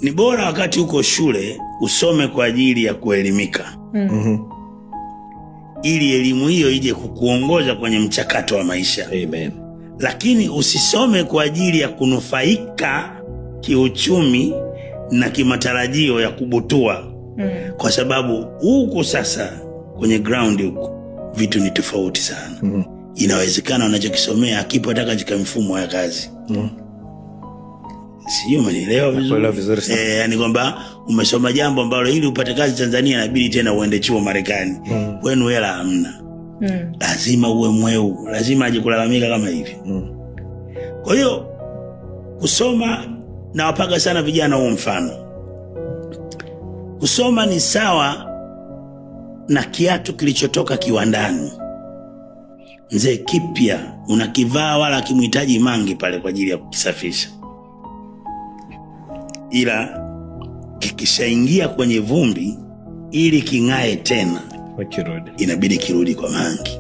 Ni bora wakati uko shule usome kwa ajili ya kuelimika, ili elimu hiyo ije kukuongoza kwenye mchakato wa maisha. Amen. Lakini usisome kwa ajili ya kunufaika kiuchumi na kimatarajio ya kubutua, kwa sababu huku sasa kwenye ground huku vitu ni tofauti sana. Inawezekana unachokisomea hakipo hata katika mifumo ya kazi. Sijui umenielewa vizuri? Nakuelewa vizuri sana. Yani kwamba umesoma jambo ambalo ili upate kazi Tanzania inabidi tena uende chuo Marekani. Kwenu hela hamna. Lazima uwe mweu, lazima aje kulalamika kama hivi. Kwa hiyo kusoma, nawapaga sana vijana huo mfano. Kusoma ni sawa na kiatu kilichotoka kiwandani, mzee, kipya unakivaa, wala akimhitaji mangi pale kwa ajili ya kukisafisha, ila kikishaingia kwenye vumbi, ili king'ae tena Wakirudi. Inabidi kirudi kwa mangi.